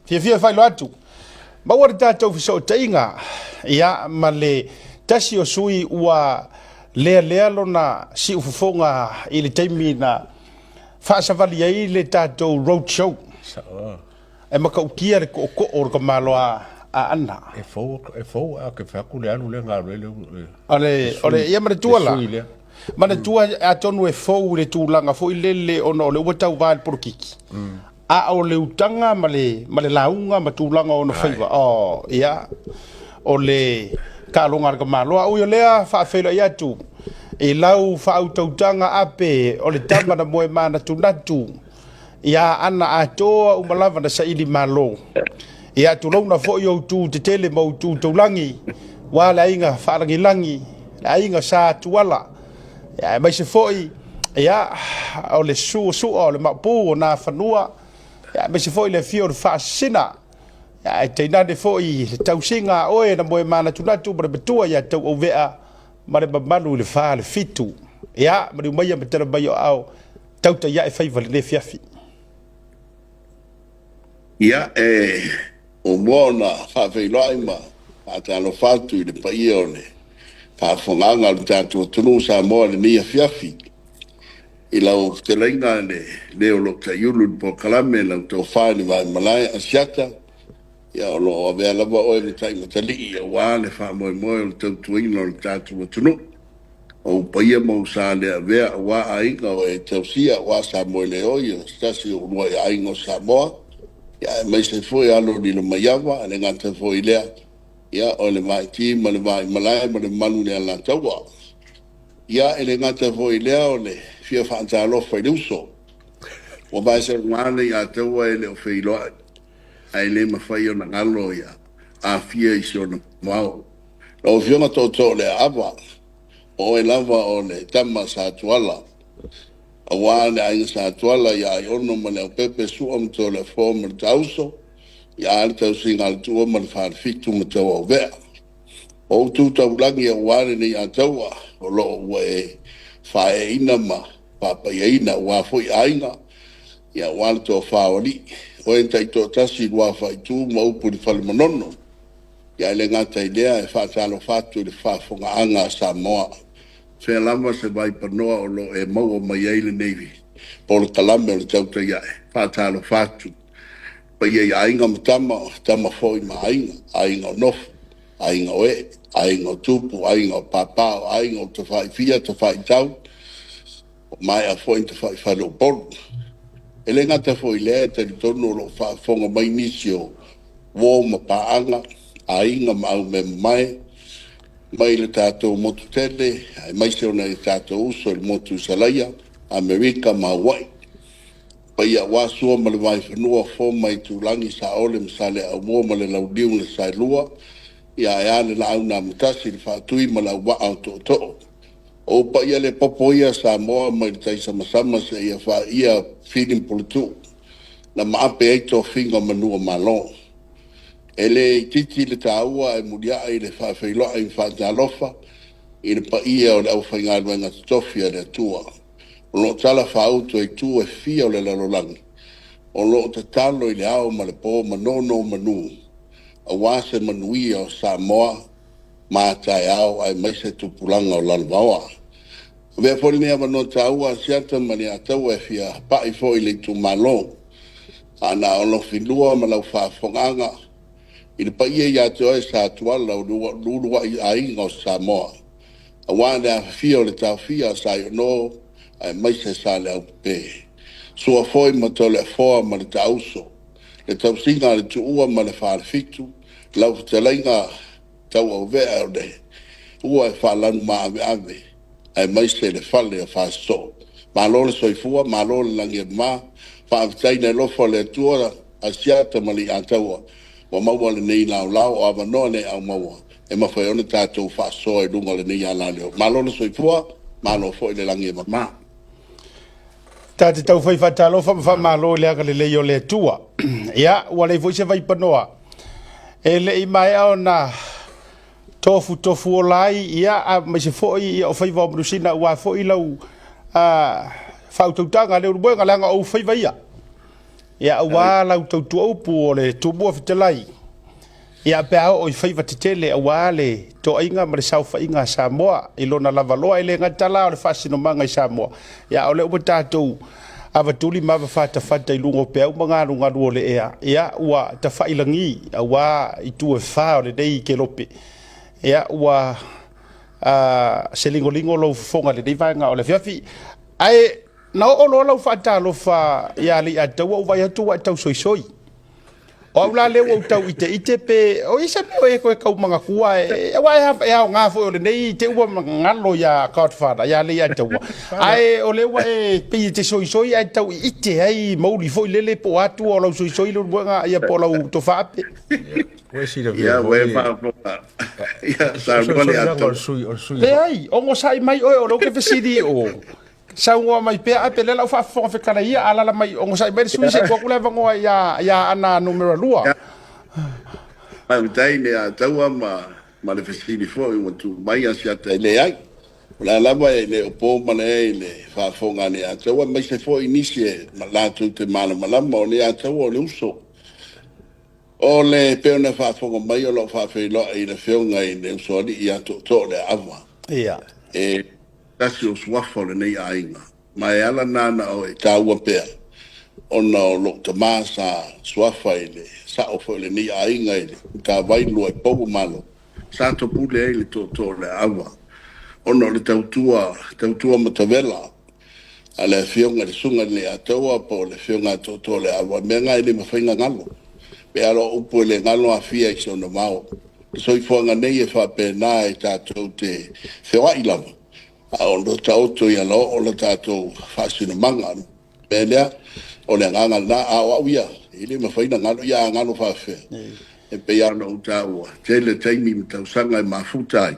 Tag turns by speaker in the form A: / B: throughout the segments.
A: Fiafia e faailoa atu, maua le tatou fesootaiga, ia, ma le tasi o sui ua lealea lona siufofoga i le taimi na faasavali ai le tatou road show. E matautia le tootoo o le tamaloa Aana.
B: E fou, e fou a ke fai atu le alu lea galue le
A: O le, o le, ia manatua la. Manatua atonu e fou i le tulaga foi lele ona o le ua tauva i le polokiki. A o le utaga ma le, ma le lauga ma tulaga o ona faiva, oh, ia, o le taaloga a le tamaloa. Ui o lea, faafeiloai atu i lau faautautaga ape o le tama na moe manatunatu ia Aana atoa uma lava na saili malo. Ia tulouna foi ou tu tetele ma ou tu taulagi, ua le aiga faalagilagi, le aiga Sa Tuala, ia aemaise foi ia o le suasua o le maopu o Nafanua, ia aemaise foi le afio o le Faasisina, ia ae tainane foi le tausiga a oe na moe manatunatu ma le matua ia Tauauvea ma le mamalu i le Falefitu. Ia maliu maia ma tala mai o aao tautai ae faiva i lenei afiafi.
C: Ia, e muamua ona faafeiloai ma faatalofa atu i le paia o le faafofogaaga a lo tatou atunuu o Samoa i lenei afiafi. I lau fetalaiga le le o lo o taiulu i le polokalame lau tofa i le Vaimalae Asiata, ia o lo o avea lava oe ma taimatalii aua le faamoemoe o le tautuaina o le tatou atunuu. O ou paia ma ou sa le avea aua aiga o e tausia aua Samoeleoi o se tasi o uluai aiga o Samoa, ia aemaise foi alo o Lilomaiava, e le gata foi i lea, ia o le Vaaiti ma le Vaaimalae ma le mamalu i le Alataua. Ia e le gata foi i lea o le fia faatalofa i le uso ua vaeseoga le Aiataua e le o feiloai ae le mafai ona galo ia Afia i si ona vao. Lau Afioga Tootooleaava, o oe lava o le tama sa Tuala, aua le aiga sa Tuala ia Aiono ma Leaupepe, Sua ma Toleafoa ma le Taauso, ia le tausiga a le Tuua ma le Falefitu ma Tauauvea. O ou tu taulagi aua lenei Ataua, o lo o ua e faaeaina ma faapaiaina aua foi aiga, ia aua le toafa o alii. O oe na taitoatasi i Luafaitu ma upu i le Fale Manono. Ia e le gata i lea, e faatalofa atu i le faafofogaaga a Samoa. Fea lava se vaipanoa o lo o e maua mai ai lenei polokalame o le tautai ae, faatalofa atu i le paia i aiga ma tama, o tama foi ma aiga, aiga o nofo, aiga o ee, aiga o tupu, aiga o papa, o aiga o tafaifia, tafaitau, ua maea foi ona tafaifale o Upolu. E le gata foi i lea, e talitonu o lo o faafofoga mai nisi o uo ma paaga, aiga ma aumeamamae mai le tatou motu tele, aemaise o nai o tatou uso i le motu i Salaia, Amerika ma Hawaii. Paia aua Sua ma le Vaifanua, Fofo ma Aitulagi, Saole ma Saleaaumua ma le Launiu na Saelua, ia ae a le Laau na Amotasi, le Faatui ma le Auvaa o Tootoo. O ou paia le popo ia Samoa mai le taisamasama seia faia Fili ma Puletuu na maape ai tofiga manua Malo. E le itiiti le taua ae muliai i le faafeiloai ma faatalofa i le paia o le aufaigaluega totofi a le Atua o lo o talafaauto i itu e fia o le lalolagi, o lo o tatalo i le ao ma le po ma nonomanu aua se manuia o Samoa ma a taeao aemaise tupulaga o lalovaoa. Avea foi lenei avanoa taua Asiata ma Leiataua e fia pai foi i le itumalo Aana Alofi 2 ma lau faafofogaaga i le paia ia te oe Sa Tuala o le uluai aiga o Samoa aua le afifio o le taofia a Saiono aemaise Saleaupepe. Sua foi ma Toleafoa ma le Taauso, le tausiga a le Tuua ma le Falefitu, lau fetalaiga Tauauvea o le ua e faalanumaaveve aemaise le fale o Fasisoo. Malo le soifua, malo le lagi e mama, faafetai i le alofa o le Atua, Asiata ma Leiataua ua maua lenei laolao o avanoa le aumaua e mafai ona tatou faasoa i luga o lenei alaleo. Malo le soifua, malo foi le lagi e mama.
A: Ta te tau fai faatalofa ma faamalo i le agalelei o le Atua. Ia, ua leai foi se vaipanoa e le i maea ona tofutofu ola ai, ia, aemaise foi ia, o faiva o Manusina aua foi lau faautautaga Leulumoega, leaga o ou faiva ia. Ia, aua lau tautua upu o le Tumua Fetalai, ia pe a oo i faiva tetele aua le toaiga ma le saofaiga a Samoa i lona lavaloa, e le gata la o le faasinomaga i Samoa, ia a o lea ua tatou avatuli ma avafatafata i luga o peau ma galugalu o le ea, ia ua tafailagi aua itu e fa o lenei kelope, ia ua se ligoligo lou fofoga i lenei vaega o le afiafi. Ae na oo loa lau faatalofa ia Leiataua ou vaai atu ua e tausoisoi. O au la lea ua ou tau iteite pe o i se mea o e toe tau manatua e, aua e, e aoga foi o lenei te ua galo ia Godfather ia Leiataua. Ae o lea ua e pei e te soisoi ae tau ite ai mauli foi lele po o atua o lau soisoi le uluega ia po o lau tofaape.
B: Ua e silafia
C: Ia, ua e
B: foi.
C: faafofoga. Ia, saunoa le
B: Soisoi
C: atoa.
B: o le sui, o le sui.
A: Leai, ogosai mai oe o lea ou te fesili i o. Saunoa mai pea ape lea la ou faafofoga fetalai ia alala mai ogosai mai le sui se i tuu atu le avanoa ia ia Aana numera 2.
C: Ia, faafetai i le Ataua ma, ma le fesili foi ua tuu mai Asiata e leai. O la lava e le o po ma le i le faafofoga a le Ataua, aemaise foi nisi e latou te malamalama o le Ataua o le uso. O le pei ona faafofoga mai o lo o faafeiloai i le Afioga i le Usoalii ia Tootooleaava.
A: Ia.
C: E tasi o suafa o lenei aiga, ma e ala na na o e taua pea, ona o lou tamā sa suafa i le sao foi o lenei aiga i le Matavai lua i Pou o Malo, sa topule ai le Tootooleaava, ona o le tautua, tautua matavela a le Afioga i le Susuga i le Leiataua po o le Afioga a Tootooleaava, o mea na e le mafai ona galo. Pe a o upu e le galo afia i se ona vao. Le soifuaga nei e faapena e tatou te feoai lava, a o lo taoto i alaoo le tatou faasinomaga. O le mea lea, o le agaga lena, a o au ia, e le mafai ona galo, ia a galo faafefea. E pei lava ona ou taua, tele taimi ma tausaga e mafuta ai,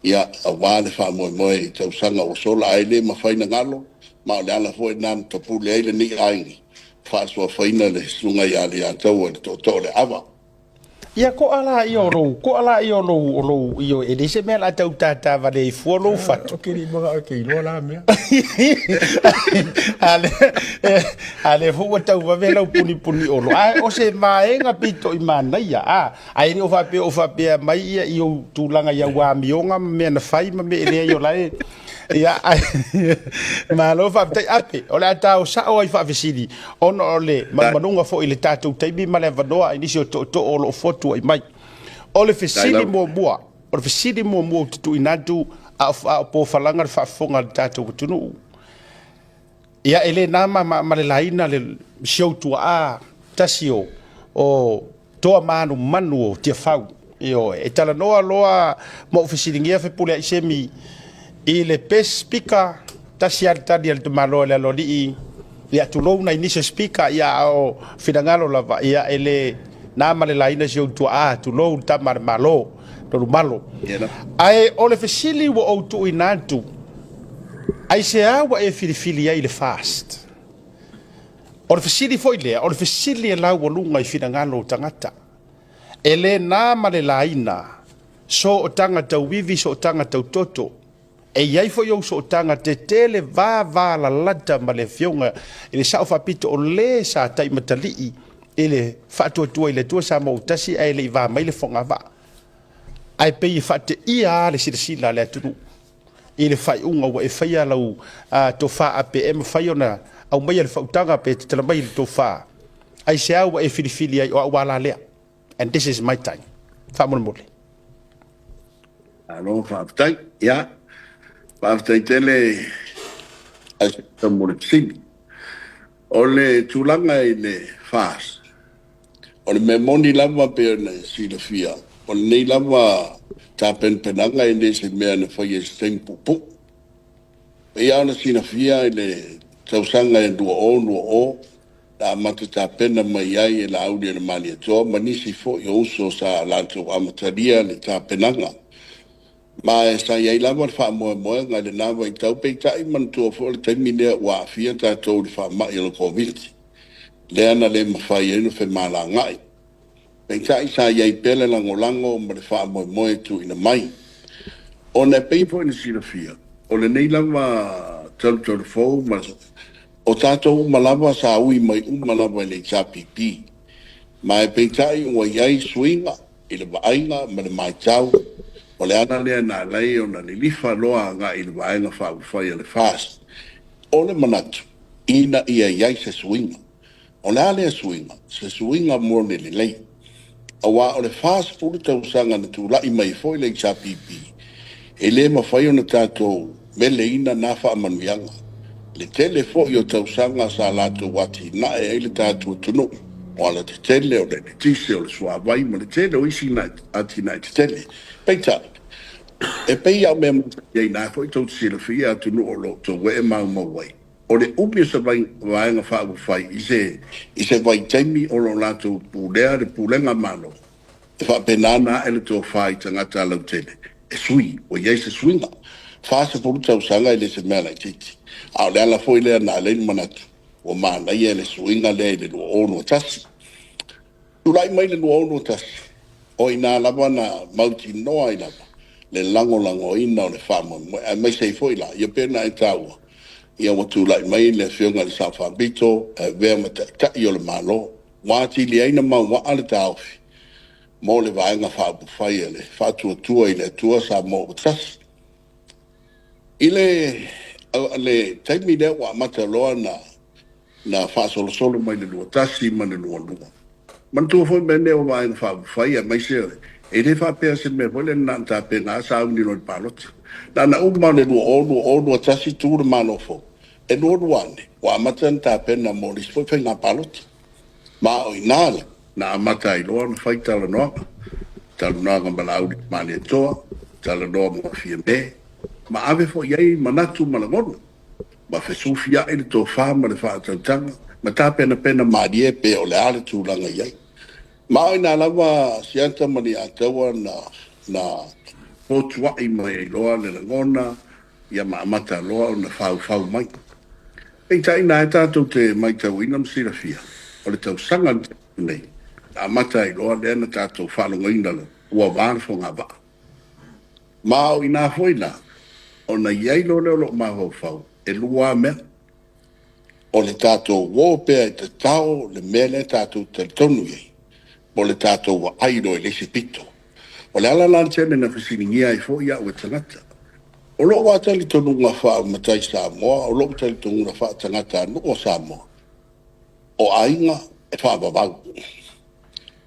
C: ia, aua le faamoemoe i tausaga ua sola, ae le mafai ona galo, ma o le ala foi lena na tapule ai lenei aiga, faasuafaina le susuga ia Leiataua i le tootoo o le ava.
A: Ia koa la ia o lou, koa la ia o lou, o lou, io, e leai se mea o le a tau tātā vale ai fua lou fatu.
B: Ou te le i manao e te iloa la mea.
A: A lea, a lea foi ua tau vave lau punipuni olo. Ae o se vaega pito i manaia, a, ae le o faapea o faapea mai ia i ou tulaga i au amioga ma mea na fai ma mea e leai o la e, Ia, malo faafetai Ape, o le a tao sao ai faafesili ona o le manumanuga foi i le tatou taimi ma le avanoa i nisi o tootoo o lo o fotuai mai. O le fesili muamua, o le fesili muamua ou te tuuina atu a o pofalaga le faafofoga a le tatou atunuu. Ia, e le na ma, ma, ma le laina le si ou tuaa tasi o, o toa manumanu o Tiafau. Ioe, e talanoa loa ma ou fesiligia Fepuleai Semi i le best speaker, tasi lava le tali a le tamaloa i le aloalii, ia tulou nai nisi o speaker, ia a o finagalo lava, ia e le na ma le laina si ou tuaa, tulou le tama a le Malo, Tolumalo. Ae o le fesili ua ou tuuina atu, aisea ua e filifili ai le fast? O le fesili foi lea, o le fesili e laualuga i finagalo o tagata. E le na ma le laina sootaga tauivi, sootaga tautoto. E i ai foi ou sootaga tetele vavalalata ma le Afioga i le Sao Faapito o le sa taimatalii i le faatuatua i le Atua Samoa ua tasi ae le i va mai le fogavaa. Ae pei e faateia lava le silasila a le atunuu i le faaiuga ua e faia lau tofa ape e mafai ona aumaia le faautaga pe tatala mai le tofa. Aisea ua e filifili ai o au a la lea? And this is my time. Faamolemole.
C: Malo faafetai. Ia, faafetai tele Asiata mo le fesili. O le tulaga i le FAST, o le mea moni lava pei ona e silafia, o lenei lava tapenapenaga e le se mea na faia i se taimi puupuu. Pei lava ona silafia i le tausaga e 2020, na amata tapena mai ai e Laauli o le Malietoa ma nisi foi o uso sa latou amatalia le tapenaga. Ma e sa i ai lava le faamoemoega i lena vaitau, peitai manatua foi o le taimi lea ua aafia tatou i le faamai o le Koviti, lea na le mafai ai ona femalagaai. Peitai sa i ai pea le lagolago ma le faamoemoe e tuuina mai. Ona e pei foi ona silafia, o lenei lava talutalu fou ma O tatou uma lava sa ui mai uma lava i le HRPP, ma e peitai ua i ai suiga i le vaaiga ma le matau, o le ala lea na ala ai ona lilifa loa agai i le Vaega Faaupufai a le FAST. O le manatu, ina ia i ai se suiga. O le a lea suiga? Se suiga mo le lelei. Aua o le 40 tausaga na tulai mai ai foi le HRPP, e le mafai ona tatou meleina na faamanuiaga. Le tele foi o tausaga sa latou atinae ai le tatou atunuu, o alatetele, o le eletise, o le suavai ma le tele o isi atinae tetele. Peitai, e pei lava o mea masani ai, o lena foi tou te silafia atunuu o lo o outou ee maumau ai, O le umi o se Vaega Faaupufai i se i se vaitaimi o lo o latou pulea le pulega Malo, e faapena ona ae le tofa i tagata lautele e sui, ua i ai se suiga. 40 tausaga e le se mea laitiiti. A o le ala foi lea na ala ai le manatu ua manaia le suiga lea i le 2021. Tulai mai le 2021, o i ina lava na mautinoa ai lava le lagolagoina o le faamoemoe, aemaise ai foi la, ia pei ona e taua, ia ua tulai mai le Afioga i le Sao Faapito e avea ma Taitai o le Malo, ua atili ai ona mauaa le taofi mo le Vaega Faaupufai a le Faatuatua i le Atua Samoa ua Tasi. I le le taimi lea ua amata loa ona na faasolosolo mai le 21 ma le 22. Manatua foi mea nei o Vaega Faaupufai aemaise e le faapea se mea foi lea na ona tapena lava sauni loa i le palota. Na ona uma lava o le 20, 20, 21 tu le Malo fou, e 22 ane ua amata ona tapena mo le isi foi faiga palota. Ma o i ina la na amata ai loa ona fai talanoaga, talanoaga ma Laauli Malietoa, talanoa ma Fiame, ma ave foi i ai manatu ma lagona. ma fesufiai le tofa ma le faautautaga, ma tapenapena malie pe o le a le tulaga i ai. Ma o ina lava Siata ma Niataua na na fotuai mai ai loa le lagona, ia ma amata loa ona faufau mai. Peitai na e tatou te matauina ma silafia, o le tausaga lenei, na amata ai loa lea na tatou faalogoina loa, ua va le fogavaa. Ma o i ina foi la, ona i ai loa lea o lou mafaufau, e lua lava mea. O le tatou o pea e tatao le mea lea tatou te talitonu i ai, po o le tatou vaai loa i le isi pito. O le ala la le tele na fesiligia ai foi au e tagata. O lou lava talitonuga faa-matai Samoa, o lou talitonuga faa-tagatanuu o Samoa, o aiga e faavavau.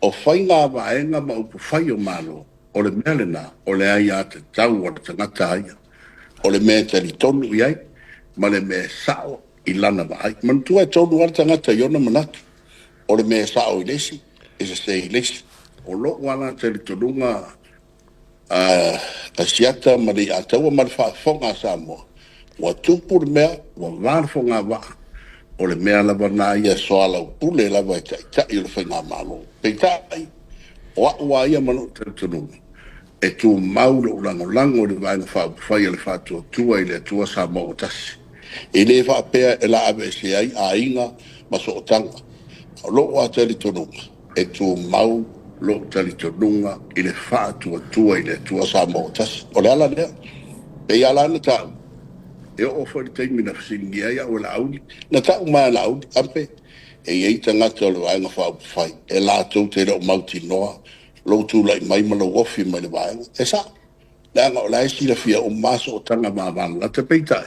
C: O faiga vaega ma upufai o Malo, o le mea lena, o le aiatatau a le tagata a ia. O le mea e talitonu i ai ma le mea e sao i lana vaai. Manatua e tonu lava le tagata i ona manatu. O le mea e sao i le isi, e sese i le isi. O lou lava la talitonuga a Siata ma Leiataua ma le faafofoga a Samoa, ua tupu le mea, ua va le fogavaa, o le mea lava lena ia e soalaupule lava e taitai o le faigamalo. Peitai, o au lava ia ma lou talitonuga, e tumau lou lagolago i le Vaega Faaupufai a le Faatuatua i le Atua Samoa ua Tasi. E le faapea e la aveesea ai aiga ma sootaga. O lou lava talitonuga, e tumau lou talitonuga i le faatuatua i le Atua Samoa ua Tasi. O le ala lea. E pei lava la ona taua, e oo foi i le taimi na fesiligia ai au e Laauli, na tau mai lava e Laauli, Ape, e i ai tagata o le Vaega Faaupufai e latou te le o mautinoa lou tulai mai ma lou ofi mai le Vaega. E sao. Leaga o la e silafia uma lava sootaga vavalalata, peitai,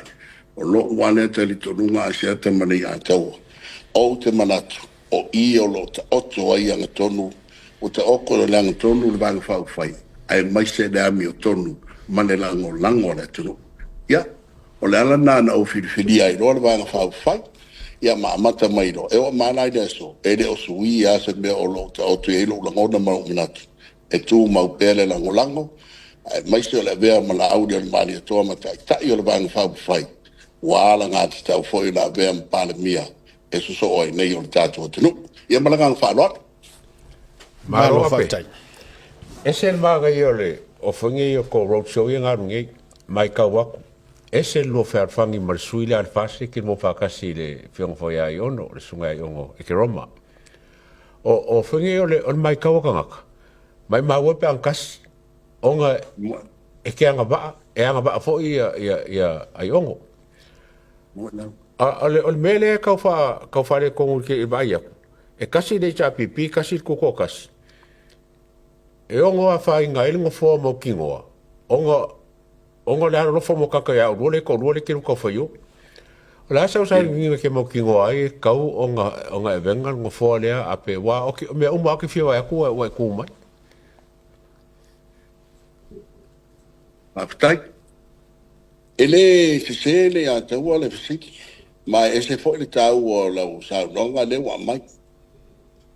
C: o lou lava lea talitonuga a Asiata ma Leiataua, ou te manatu o i o lo o taoto ai agatonu, ua taoto i le agatonu le Vaega Faaupufai, aemaise le amiotonu ma le lagolago a le atunuu. Ia, o le ala lena na ou filifilia ai loa le Vaega Faaupufai, ia ma amata mai loa. E oo mai la i le aso, e le o suia lava se mea o lo o taoto i ai lou lagona ma lou manatu, e tumau pea le lagolago, aemaise o le avea ma Laauli o le Malietoa ma Taitai o le Vaega Faaupufai, ua alagatatau foi ona avea ma Palemia e sosoo ai nei o le tatou atunuu. Ia ma le agaga faaaloalo.
B: Malo faafetai. Ese le manaia o le ofoina ia o tou road show ia na alu nei, matau atu, ese le lua fealofani ma le sui lea a le FAST e lua faatasi i le afioga foi ia Aiono, le susuga ia Aiono Ekeroma. O ofoina ia o le matau a tagata, maimau e pe ana tasi, ona e te agavaa, e agavaa foi ia Aiono. A o le, o le mea lea e tau faa, tau faaletonu i le vaai atu, e tasi le HRPP, tasi le Tutoatasi, e ono afaina ai le nofoa mautinoa, ona, ona o le alolofa mo tagata ia oulua lea e toalua lea e te lua taufai o. O le a sau sailiiliga e te mautinoa ai e tatau ona, ona e avega le nofoa lea a pe, aua o, o mea uma lava ou te fia vaai atu ua, ua e tu mai.
C: Faafetai. E le sese le ia taua le fesili, ma e ese foi le taua o lau saunoaga lea ua aumai.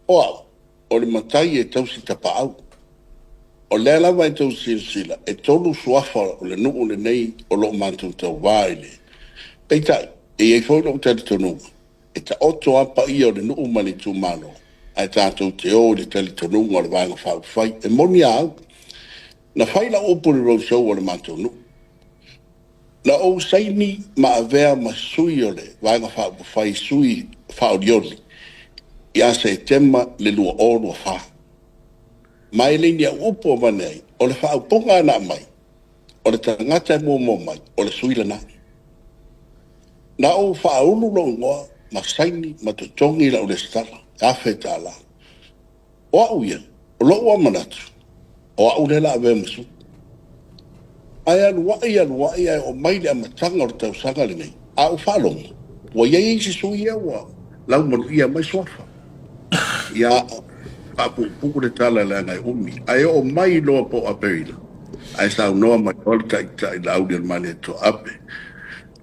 C: O au, o le matai e tausi tapaau. O lea lava e tou silasila, e 3 suafa o le nuu lenei o lo o matou tauva i le. Peitai, e i ai foi lou talitonuga, e taoto lava paia o le nuu ma le itumalo, ae tatou te o i le talitonuga o le Vaega Faaupufai. E moni a au, na fai lau upu i le roadshow a le matou nuu. Na ou saini ma avea ma sui o le Vaega Faaupufai, sui faaolioli, ia Setema le 2024. Ma e le i ni au upu avane ai, o le faaupuga na aumai, o le tagata e muamua mai, o le sui lena. Na ou faaulu lou igoa ma saini ma totogi lau resitala, $1,000. O au ia, o lou lava manatu, o au lea o le a avea ma sui. Ae alu ai, alu ai, ae oo mai le amataga o le tausaga lenei, a ou faalogo, ua i ai isi sui ia ua laumaluia mai suafa. Ia, faapuupuu le tala leaga e umi. Ae oo mai loa po o Aperila, ae saunoa mai loa le Taitai Laaulialemalietoa Ape,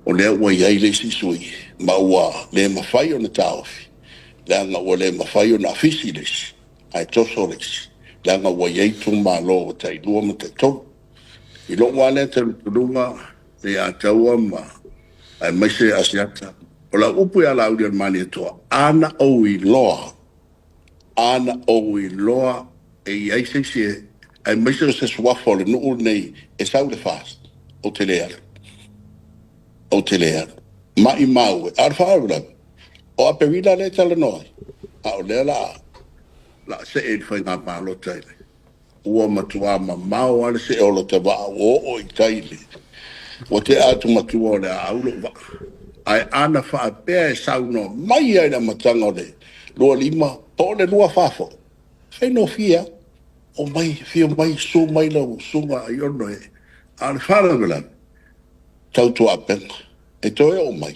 C: o lea ua i ai le isi sui, ma ua le mafai ona taofi, leaga ua le mafai ona afisi le isi, ae toso le isi, leaga ua i ai itumalo ua tailua ma taitolu. I lou lava lea talitonuga, Leiataua ma aemaise Asiata, o lau upu ia Laaulialemalietoa, a na ou iloa, a na ou iloa e i ai se isi, aemaise o se suafa o le nuu lenei e sau i le FAST, ou te le alu. Ou te le alu. Maimau e. A o le faalavelave, o Aperila lea e talanoa ai, a o lea o le a see i le faiga palota i le ua matua mamao lava le see o lota vaa ua oo i tai i le ua tea atu matua o le a au lou vaa. Ae a na faapea e saunoa mai lava i le amataga o le 25 po o le 24 foi, e faigofie lava. Omai, afio mai, susu mai lau susuga Aiono e. A o le faalavelave, tautuaupega, e toe oo mai,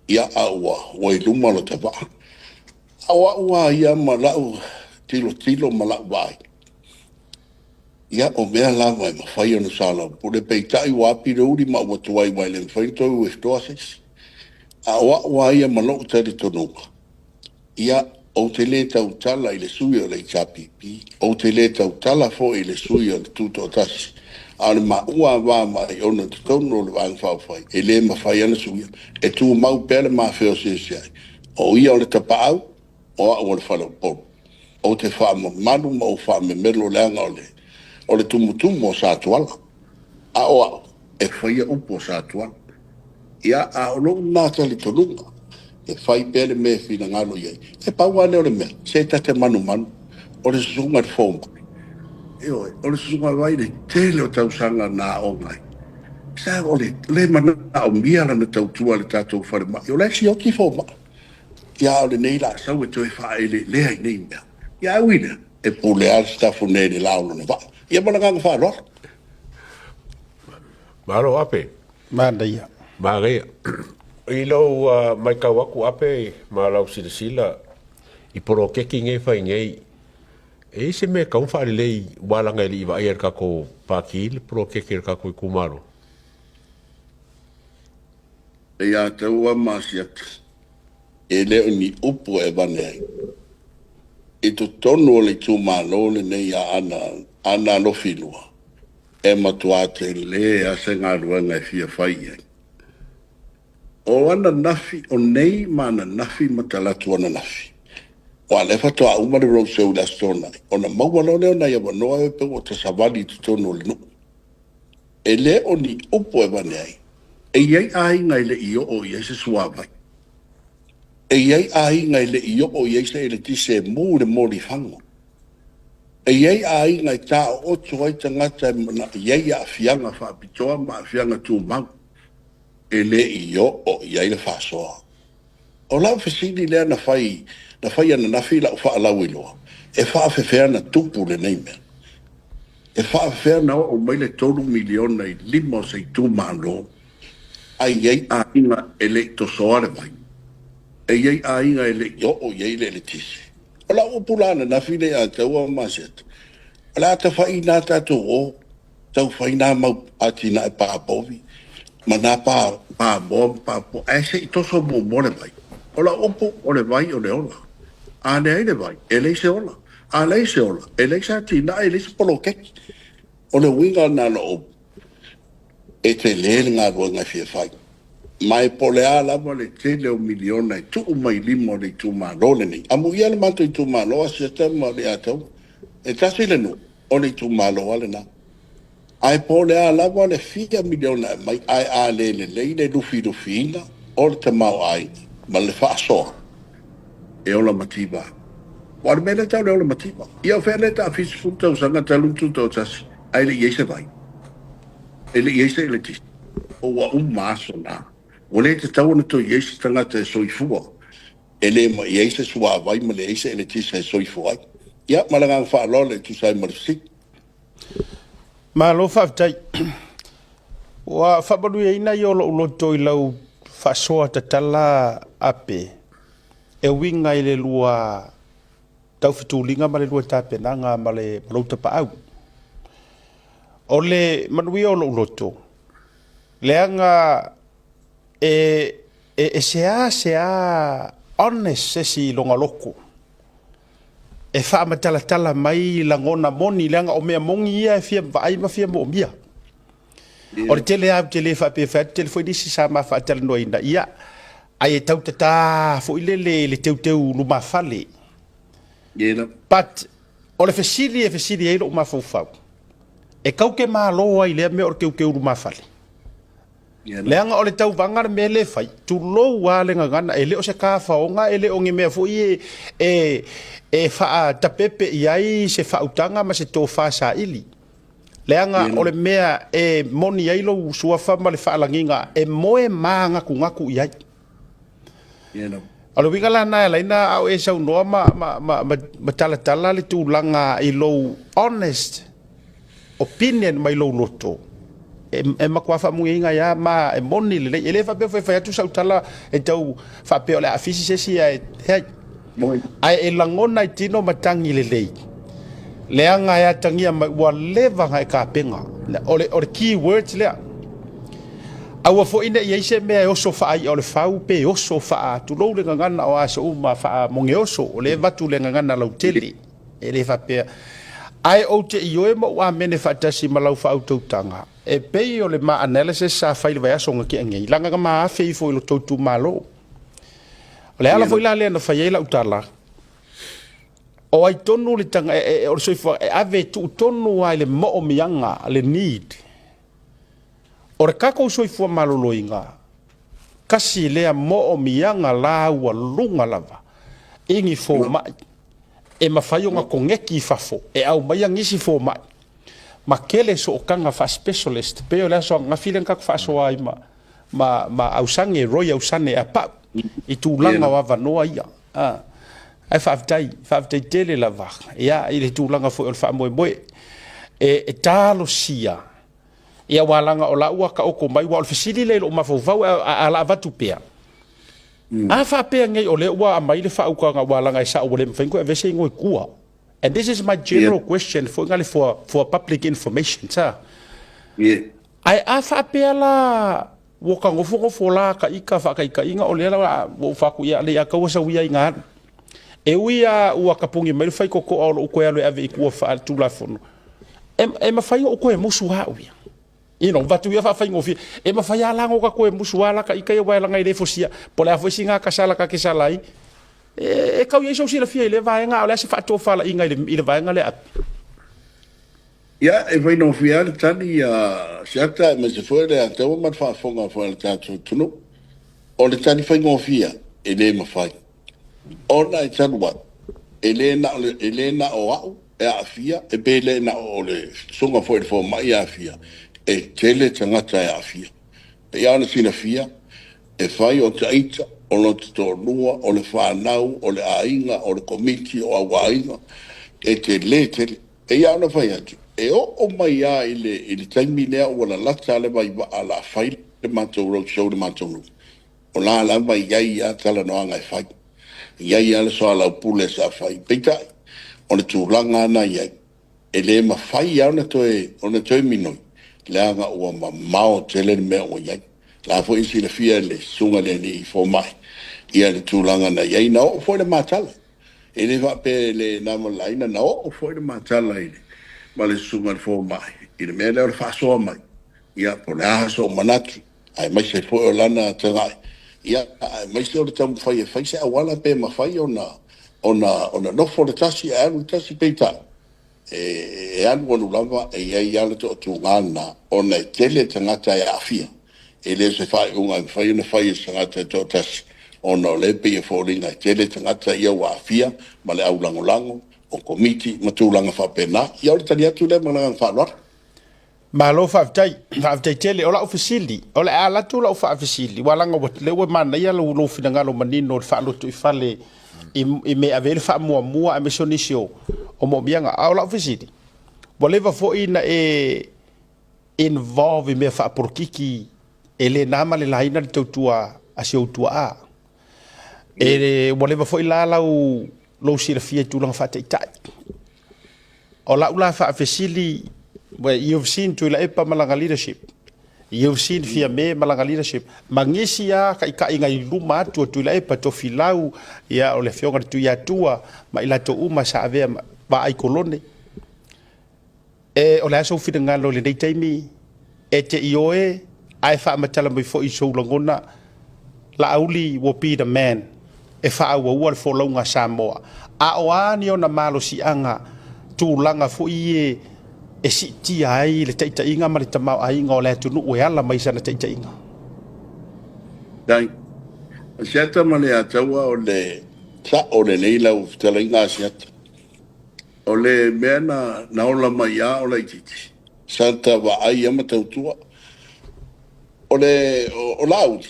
C: ia a ua i luma lota vaa. A o au lava ia ma lau tilotilo ma lau vaai, ia o mea lava e mafai ona soalaupule, peitai ua api le uli ma ua tuai aua e le mafai ona toe withdraw se isi. A o au lava ia ma lou talitonuga, ia, ou te le tautala i le sui o le HRPP, ou te le tautala foi i le sui o le Tutoatasi, a o le maua va ma Aiono i totonu o le Vaega Faaupufai, e le mafai ona suia. E tumau pea le ma feoseoseai, o ia o le tapaau, o au o le faleupolu. Ou te faamamalu ma ou faamemelo leaga o le tumutumu o Satuala. A o au, e faia upu o Satuala. Ia, a o lou lena talitonuga, e fai pea le mea e finagalo i ai. E pau lava lea o le mea, se ta te manumanu, o le susuga i le fomai. Ioe, o le susuga vai le tele o tausaga na aoga ai. Sa o le le manaomia lana tautua i le tatou falemai. O la e sioti fomai. Ia, a o lenei la sau e toe faaeleelea i nei mea. Ia, ae ui i lea, e pule lava le Sitafune i le la o lona vaa. Ia ma le agaga faaaloalo.
B: Malo Ape.
A: Manaia.
B: Manaia. I lou matau atu Ape ma lau silasila i poloketi nei e fai nei, e i ai se mea e tatau ona faalelei aua leaga e le i vaaia e le tatou Pati le poloketi a le tatou itumalo?
C: Ia taua ma Asiata, e le o ni upu e avane ai. I totonu o le itumalo lenei a Aana Alofi 2, e matua tele lava se galuega e fia fai i ai. O ananafi, o nei ma ananafi ma talaatu ananafi, aua o lea faatoa uma le roadshow i le Aso Toonai, ona maua loa lea o nai avanoa e pei ua ta savali i totonu o le nuu. E le o ni upu e avane ai. E i ai aiga e le i oo i ai se suavai. E i ai aiga e le i oo i ai se eletise e mu i le molifago. E i ai aiga e taooto ai tagata e i ai aafiaga faapitoa ma aafiaga tumau, e le i oo i ai le faasoa. O lau fesili lea na fai, na fai ananafi lau faalauiloa, e faafefea na tupu lenei mea? E faafefea na oo mai le $3 miliona i lima o se itumalo, ae i ai aiga e le i tosoa le vai, e i ai aiga e le i oo i ai le eletise? O lau upu la ananafi lea ia te au ma Asiata, o le a tafai nā tatou o, tau fai nā mau atinae pā povi, ma nā pā moa ma pā puaa, ae se i toso muamua le vai. O lau upu, o le vai o le ola. A leai le vai, e leai se ola. A leai se ola, e leai se atinae, e leai se poloketi. O le uiga lena o lau upu, e tele le galuega e fia fai. Ma e po o le a lava le tele o miliona e tuu mai lima o le itumalo lenei. Amuia le matou itumalo Asiata ma le Ataua. E tasi le nuu, o le itumalo lava lena. Ae po o le a lava le fia miliona e aumai, ae a le lelei le lufilufiina o le tamaoaiga ma le faasoa, e ola mativa. Aua o le mea lea e tau o le ola mativa. Ia o fea lea e taafia 10 tausaga talu ona tutoatasi ae le i i ai se vai, e le i i ai se eletise. Ua uma aso na. Ua le tatau ona toe i ai se tagata e soifua e le i ai se suavai ma leai se eletise e soifua ai. Ia, ma le agaga faaaloalo e tusa ai ma le fesili.
A: Malo faafetai. Ua faamanuiaina ia o lou loto i lau faasoa tatala ape e uiga i le lua taufetuliga ma le lua tapenaga ma le lou tapaau. O le manuia o lou loto, leaga e e seā honest se isi i lona loto e faamatalatala mai lagona moni, leaga o mea moni ia e fia vaai ma fia moomia. O le tele lava ou te le faapea e fai atu, tele foi nisi sa ma faatalanoaina, ia, ai e tau tata foi lele i le teuteu lumafale. But o le fesili e fesili ai lou mafaufau, e tau te malo ai i lea mea o le teuteu lumafale? Leaga o le tauvaga le mea lea e fai, tulou lava le gagana, e le o se tafaoga, e le o ni mea foi e faatapepe i ai se faautaga ma se tofa saili. Leaga o le mea e moni ai lou suafa ma le faalagiga e moe manatunatu i ai. O le uiga la lena e ala ai ona a o e saunoa ma talatala le tulaga i lou honest opinion mai lou loto, e matua faamanuiaina ai lava ma e moni lelei. E le faapea foi e fai atu sau tala e tau faapea o le a afisi se isi ae leai. Ae e lagona i tino matagi lelei, leaga e atagia mai ua leva ona e tapena. O le key words lea. Aua foi ne i i ai se mea e oso faai'a o le fau pe oso faa, tulou le gagana o aso uma faamogeoso, o lea e avatu le gagana lautele. E le faapea. Ae ou te ioe ma ou amene faatasi ma lau faautautaga, e pei o le ma analysis sa fai i le vaiaso na tea nei, leaga na ma afe ifo i lo tou itumalo. O le ala foi la lea na fai ai lau tala, o ai tonu le taga, o le soifuaga, e ave e tuu tonu lava i le moomiaga, le need. O le tatou soifua maloloina, tasi lea moomiaga laualuga lava i ni fomai e mafai ona koneti i fafo e aumaia nisi fomai ma tele sootaga faa-specialist, pei o le aso ananafi lea na tatou faasoa ai ma Ausage, Roy Ausage Apau i tulaga o avanoa ia. Ae faafetai, faafetai tele lava ia, i le tulaga foi o le faamoemoe e talosia ia, aua leaga o la ua taoto mai, aua o le fesili lea i lou mafaufau a la avatu pea. A faapea nei o lea ua aumai le faautaga, aua leaga e sao ua le mafai ona toe aveese igoa i tua. And this is my general question foi ngale for public information, sa. Ae a faapea la ua ka nofonofo la ka ika faataitaiga o lea la ua ou fai atu ia le ia taua sau ia ina alu. E ui lava ua tapuni mai le faitotoa o lou toe alu e ave i tua faaletulafono, e mafai ona ou toe musu lava au ia. Avatu ia faafaigofie. E mafai lava la ona ota toe musu lava la ta ita ia aua leaga e le fosia. Po o le a foi sina kasala ta te sala ai. E tau i ai sou silafia i lea vaega, a o le a se faatofalaiga i le vaega lea?
C: Ia, e faigofie lava le tali a Siata aemaise foi o le Ataua ma le faafofoga foi a le tatou atunuu. O le tali faigofie, e le mafai. Ona e talu ai, e le na o, e le na o au e aafia, e pe le na o le susuga foi i le fomai e aafia, e tele tagata e aafia. E pei lava ona silafia, e fai o taita, O lota toalua, o le fanau, o le aiga, o le komiti, o auaiga, e tele tele. E pei lava ona fai atu, e oo mai lava i le, i le taimi lea ua lalata le vaivaa o le a fai le matou road show i le matou nuu, o la lava e i ai lava talanoaga e fai, e i ai lava le soalaupule sa fai. Peitai, o le tulaga lava lena e i ai, e le mafai lava ona toe minoi, leaga ua mamao tele le mea ua i ai. O la foi e silafia e le susuga i le alii fomai le tulaga na i ai. Na oo foi le ma tala, e le faapea e le na ma le laina, na oo foi le ma tala i le, ma le susuga i le fomai i le mea lea o le faasoa mai, ia po o le a sou manatu, aemaise foi o lana tagai, ia, aemaise o le taumafai e fai se auala pe mafai ona nofo le tasi ae alu le tasi. Peitai, e alualu lava e i ai lava le toatuga lena, ona e tele tagata e aafia. E le o se faaiuga e mafai ona fai e se tagata e toatasi, ona o lea e pei e foliga e tele tagata ia ua aafia ma le aulagolago o komiti ma tulaga faapena. Ia o le tali atu lea ma le agaga faaaloalo.
A: Malo faafetai, faafetai tele. O lau fesili, o le a alu atu lau faafesili, aua leaga lea ua manaia lou finagalo manino i le faalotoifale i mea e ave i ai le faamuamua aemaise o nisi o moomiaga. A o lau fesili, ua leva foi na e involve i mea faapolokiki e le na ma le laina le tautua a si ou tuaa. E, ua leva foi la lou silafia i tulaga faataitai. O lau la faafesili, well, you've seen Tuilaepa ma lana leadership. You've seen Fiame ma lana leadership. Ma nisi a taitaiga i luma atu o Tuilaepa, Tofilau, ia, o le afioga i le Tuiatua, ma i latou uma sa avea vaai kolone. E, o le a sou finagalo i lenei taimi, e te ioe, ae faamatala mai foi i sou lagona, Laauli will be the man e faaauaua le folauga a Samoa. A o a ni ona malosiaga tulaga foi e e siitia ai le taitaiga ma le tamaoaiga o le atunuu e ala mai i sana taitaiga?
C: Dai. Asiata ma le Ataua o le sao lenei lau fetalaiga Asiata. O le mea na ola mai a o laitiiti, sa ta vaai a ma tautua. O le o Laauli,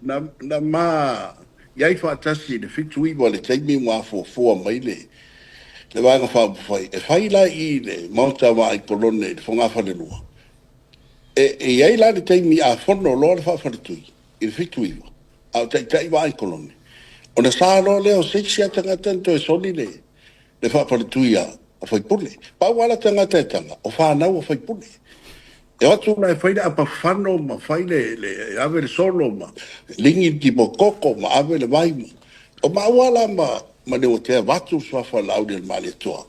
C: na ma i ai faatasi i le 79 i le taimi ua afuafua mai le Vaega Faaupufai, e fai la i le Maota Vaai Kolone i le Fogafalelua. E i ai la le taimi a fono loa le faafaletui i le 79, a o taitai Vaai Kolone, ona sa loa lea o se isi lava tagata na toe soli le faafaletui a faipule. Pau lava la tagata e taga, o fanau a faipule. E o atu la e fai le apafano ma fai le ave le solo ma ligi le tipokoko ma ave le vai. O maua la ma Leuatea vaeatu le suafa o Laauli o le Malietoa.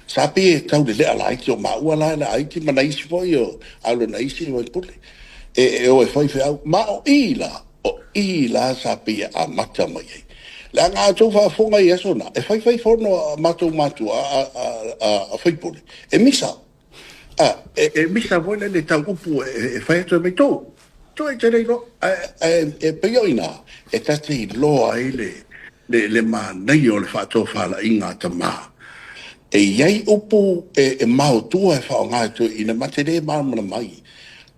C: Sa pei e taulelea laiti o maua la laiti ma nai isi foi o alo nai isi faipule. E o e fai feau. Ma o i la, o i la sa pei e amata mai ai. Leaga a outou faafofoga i aso na, e faifai fono a matou matua a faipule, e misa. E misa foi lele tau upu e fai atu e mai tou. Tou e te le iloa. E pei o ina, e ta te iloa ai le manaia o le faatofalaiga a tama. E i ai upu e maotua e faaaoga e toeaiina ma te le malamalama ai.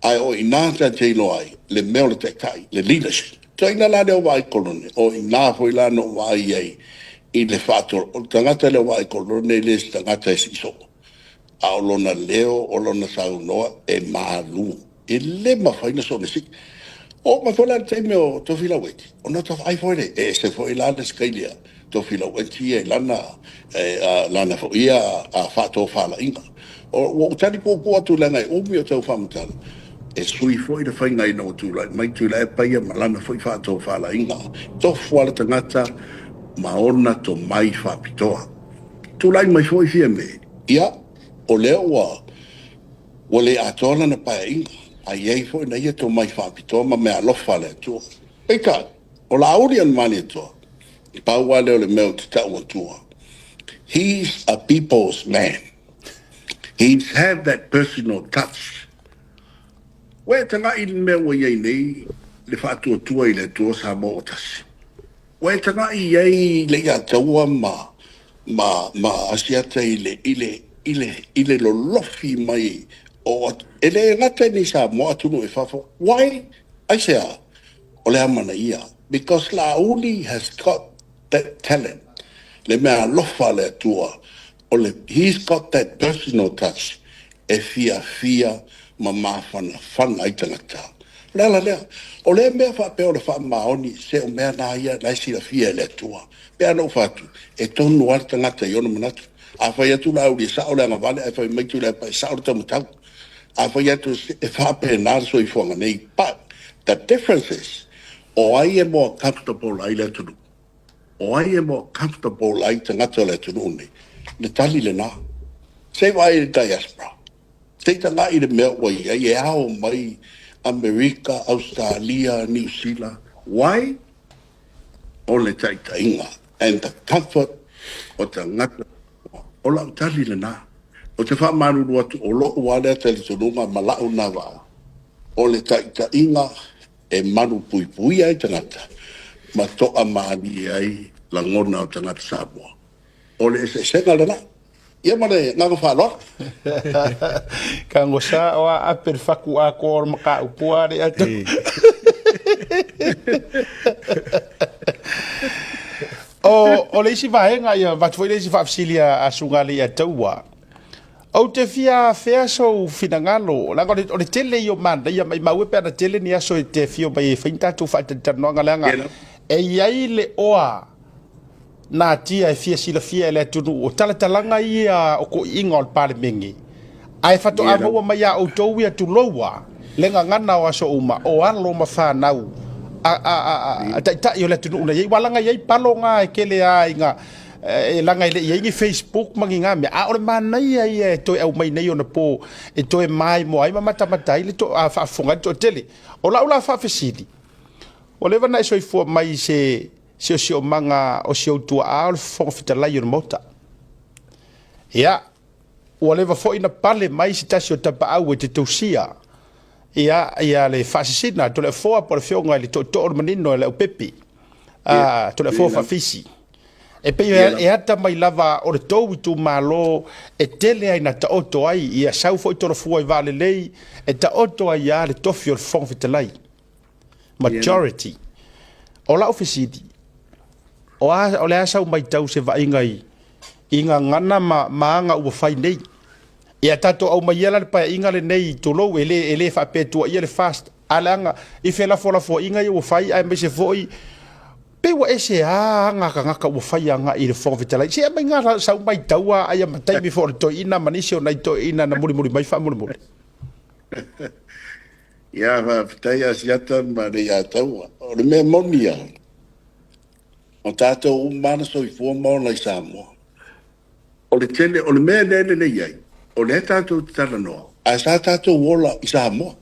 C: Ae o ina ta te iloa ai le mea o le taitai, le leadership. Toeaiina la lea o Vaai Kolone, o ina foi la na ou vaai ai i le o le tagata lea o Vaai Kolone e le o se tagata e siisoo. A o lona leo, o lona saunoa e malu. E le mafai ona soona sii. Oo mai foi la i le taimi o Tofilau Eti, ona ta vaai foi lea, e ese foi la le sikaili a Tofilau Eti ia i lana foi ia faatofalaiga. Ua ou tali puupuu atu leaga e umi o tau faamatala, e sui foi le faiga ina ua tulai mai Tuilaepa ia ma lana foi faatofalaiga. Tofu lava le tagata ma ona tomai faapitoa. Tulai mai foi Fiame, ia, o lea ua le atoa lana paeaiga, ae i ai foi na ia tomai faapitoa ma meaalofa a le Atua. Peitai, o Laauli o le Malietoa, pau lava lea o le mea ou te tau atua. He's a people's man. He's have that personal touch. Ua e tagai i le mea ua i ai nei le faatuatua i le Atua Samoa ua tasi. Ua e tagai i ai le Iataua ma Asiata i le lolofi mai o e le gata i nei Samoa atunuu e fafo. Why? Aisea? O le amanaia because Laauli has got that talent, le mea alofa a le Atua, o le he's got that personal touch e fiafia ma mafanafana ai tagata. O le ala lea, o lea mea faapea o le faamaoni, se o mea na ia la e silafia e le Atua. Pe a na ou fai atu, e tonu lava le tagata i ona manatu. A fai atu Laauli e sao le agavale ae fai mai Tuilaepa e sao le taumatau. A fai atu e faapena le soifuaga nei. But the difference is, o ai e more comfortable ai le atunuu? O ai e more comfortable ai tagata o le atunuu nei? Le tali lena. Se i vaai i le diaspora. Se i tagai i le mea ua i ai e ao mai Amerika, Australia, Niu Sila. Why? O le taitaiga and the comfort o tagata. O lau tali lena. Ou te faamalulu atu o lou lava lea talitonuga ma lau lena vaai, o le taitaiga e malupuipuia ai tagata ma toamalie ai lagona o tagata Samoa. O le eseesega lena. Ia ma le agaga faaaloalo.
A: Kagosa o a ape le faku atoa o le mataupu a le atu. O le isi vaega, ia avatu foi le isi faafesili a Sugalei-a-Taua. Ou te fia afea sou finagalo, leaga o le tele ia o manaia, maimau e pe ana tele ni aso e te afio mai e fai ni tatou faatalatalanoaga, leaga e i ai le oa natia e fia silafia e le atunuu, o talatalaga ia o toiiga o le Palemene, ae faatoa maua mai iā outou ia tulou a le gagana o aso uma, o alo ma fanau a taitai o le atunuu na i ai. Ua laga i ai palo na e tele a i ga e laga e le i ai ni Facebook ma ni ga mea, a o le manaia ia e toe aumai nei ona po e toe maimoa ai ma matamata ai le faafofoga ai le toatele. O lau la faafesili, ua leva ona e soifua mai i se siosiomaga o si ou tuaa o le Fofoga Fetalai o le Maota. Ia, ua leva foi na pale mai se tasi o tapaau e te tausia ia le faasisina a Toleafoa po o le afioga i le Tootoo o le Manino e Leaupepe, a Toleafoa Faafisi. E pei e ata mai lava o le tou itumalo e tele ai na taoto ai, ia sau foi Tolofua i vaalelei e taoto ai lava le tofi o le Fofoga Fetalai. Majority. O lau fesili, o a, o le a sau matau se vaaiga i, i gagana ma, ma aga ua fai nei? Ia tatou aumai ia la le paeaiga lenei, tulou, e le, e le faapea e tuuaia le FAST, a leaga i felafolafoaiga ia ua fai, aemaise foi pei ua ese lava aga a tagata ua fai agai i le Fofoga Fetalai. Se aumai ga sau matau a aia ma taimi foi o le toeaina ma nisi o nai toeaiina na mulimuli mai faamolemole.
C: Ia, faafetai Asiata ma Leiataua. O le mea moni lava, o tatou uma lava na soifua ma ola i Samoa. O le tele, o le mea lea e lelei ai, o lea tatou te talanoa, ae sa tatou ola i Samoa.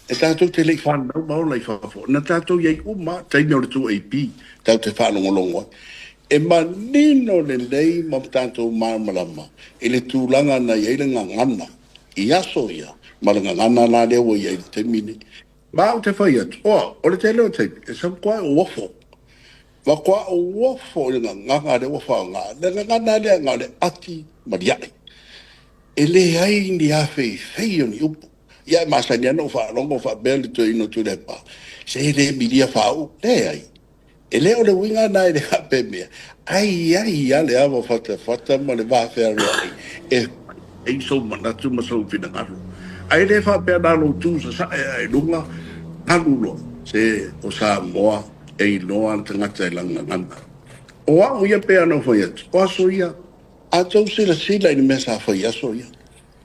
C: E tatou te le i fanau ma ola i fafo. Na tatou i ai uma lava, taimi o le 2AP, tatou te faalogologo ai. E manino lelei ma tatou malamalama i le tulaga na i ai le gagana i aso ia ma le gagana la lea ua i ai i le taimi nei. Ma ou te fai atu, oa, o le tele o taimi, e sau koa e uofo. Ma koa uofo i le gagana lea ua faaaoga. Le gagana lea na o le ati ma liai. E leai ni afeifei o ni upu. Ia e masani lava ona ou faalogo faapea le toeaina o Tuilaepa, se e le milia faauu. Leai. E le o le uiga lena e le faapea mea, ae i ai lava le ava fatafata ma le va fealoai e fai ai sou manatu ma sou finagalo. Ae le faapea na lou tu sasae ae i luga, alu loa. Se o Samoa e iloa le tagata e lana gagana. O au ia pei ona ou fai atu, o aso ia, a tou silasila i le mea sa fai i aso ia,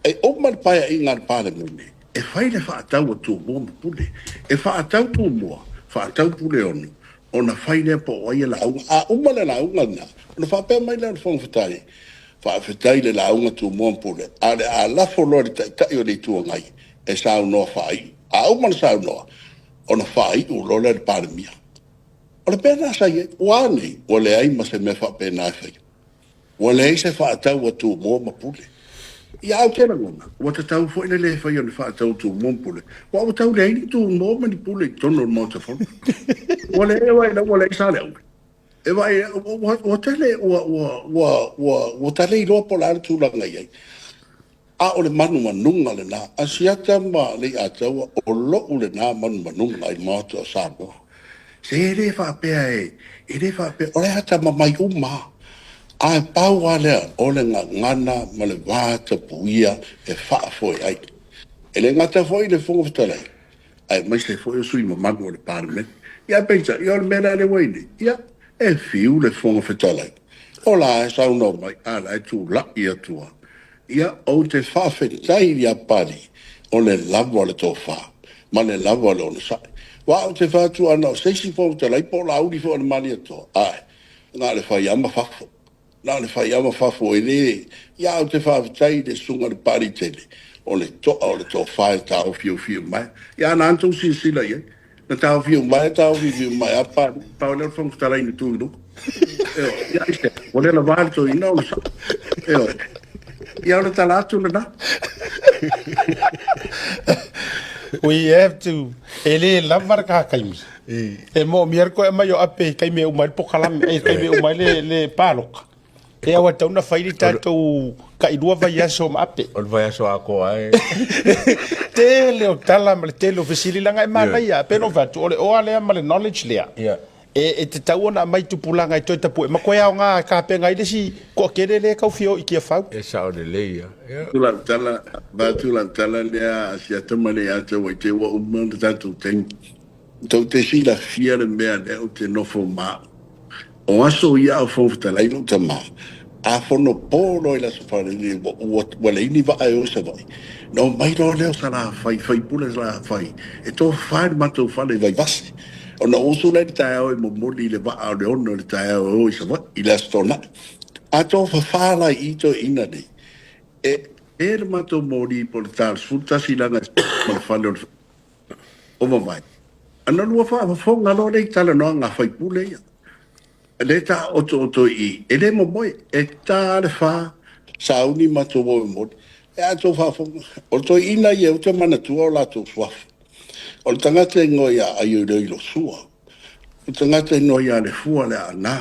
C: E uma le paeaiga a le Palemene, e fai le faatau a Tumua ma Pule. E faatau Tumua, faatau Puleono, ona fai lea po o ai e lauga. A uma le lauga lena, ona faapea mai lea o le Fofoga Fetalai, Faafetai i le lauga Tumua ma Pule, a o le a lafo loa i le Taitai o le Itu Agai e saunoa faaiu. A uma ona saunoa, ona faaiu loa lea e le Palemia. O le mea lena sa i ai. Ua a nei? Ua leai ma se mea faapena e faia. Ua leai se faatau a Tumua ma Pule. Ia au te lagona, ua tatau foi le le faia o ni faatau a Tumua ma Pule, aua ua tau leai ni Tumua ma ni Pule i totonu o le Maota Fono. Ua leai, ua ua leai Saleaula. E vaai, ua, ua tele, ua, ua, ua, ua, ua ta le iloa po o le a le tulaga i ai. A o le manumanuga lena, Asiata ma Leiataua, o lou lena manumanuga i le Maota o Samoa. Se e le faapea e, e le faapea, o le atamamai uma lava. Ae pau lava lea, o le gagana ma le va tapuia e faafoe ai. E le gata foi i le Fofoga Fetalai, aemaise foi o sui usufono mamalu o le Palemene. Ia ae peitai, ia o le mea la lea ua i ai nei, ia, e fiu le Fofoga Fetalai, o la e saunoa mai, a la e tulai atu lava. Ia, ou te faafetai ia Papalii, o le lava o le tofa ma le lava o le onosai. Aua ou te fai atu ana o se isi Fofoga Fetalai po o Laauli foi o le Malietoa, ae, na o le fai lava ma fafo. Na o le fai lava ma fafo e le... Ia ae ou te faafetai i le susuga i le Papaliitele, o le toa o le tofa e taofiofi uma ai. Ia a na tou silasila i ai, na taofi uma ai, taofiofi uma ai lava Papalii, pau lea o le Fofoga Fetalai na tu i luga. Ioe, ia aisea, ua le lava le toeaina ona sao. Ioe, ia o le tala atu lena.
A: We have to, e le lava le taimi. E moomia le toe aumai o ape i taimi e uma ai le pokalame, e taimi e uma ai le, le paloka. E aua tau na fai le tatou tailua vaiaso ma ape.
B: O le vaiaso atoa e.
A: Tele o tala ma le tele o fesili leaga e manaia. Pe no fai atu, o le oa lea ma le knowledge lea.
B: Yeah.
A: E, e tatau ona aumai tupulaga e toe tapue ma toe aoga e tapena ai le isi toatele lea e tau fia o i Tiafau.
B: E sao lelei ia. Yeah.
C: Atu lau tala, avatu lau tala lea a Siata ma Leiata ua i te ua uma le tatou taimi. Tou te silafia le mea lea ou te nofo ma au. O aso ia a o Fofoga Fetalai lou tama, a fono po loa i le Aso Faraile ua, ua, ua leai ni vaa e o i Savaii, ona omai loa lea o Salafai, faipule Salafai, e tofafa i le matou fale i Vaivase. Ona ou usu lea i le taeao e momoli i le vaa o le 6 i le taeao e o i Savaii i le Aso Toonai. A tofafa la i i toeaiina nei, e pe le matou moli po o le ta o le 11 leaga e ma le fale o le o Vavae. Ona lua faafofoga loa lea i talanoaga a faipule ia. Lea e taotooto i i, e le momoe, e ta le fa, sauni matou o e momoli. E a outou faafofoga, o le toeaina ia ou te manatua o latou suafa. O le tagata e igoa ia Aioiloilosua, o le tagata e igoa ia Lefua Leaana,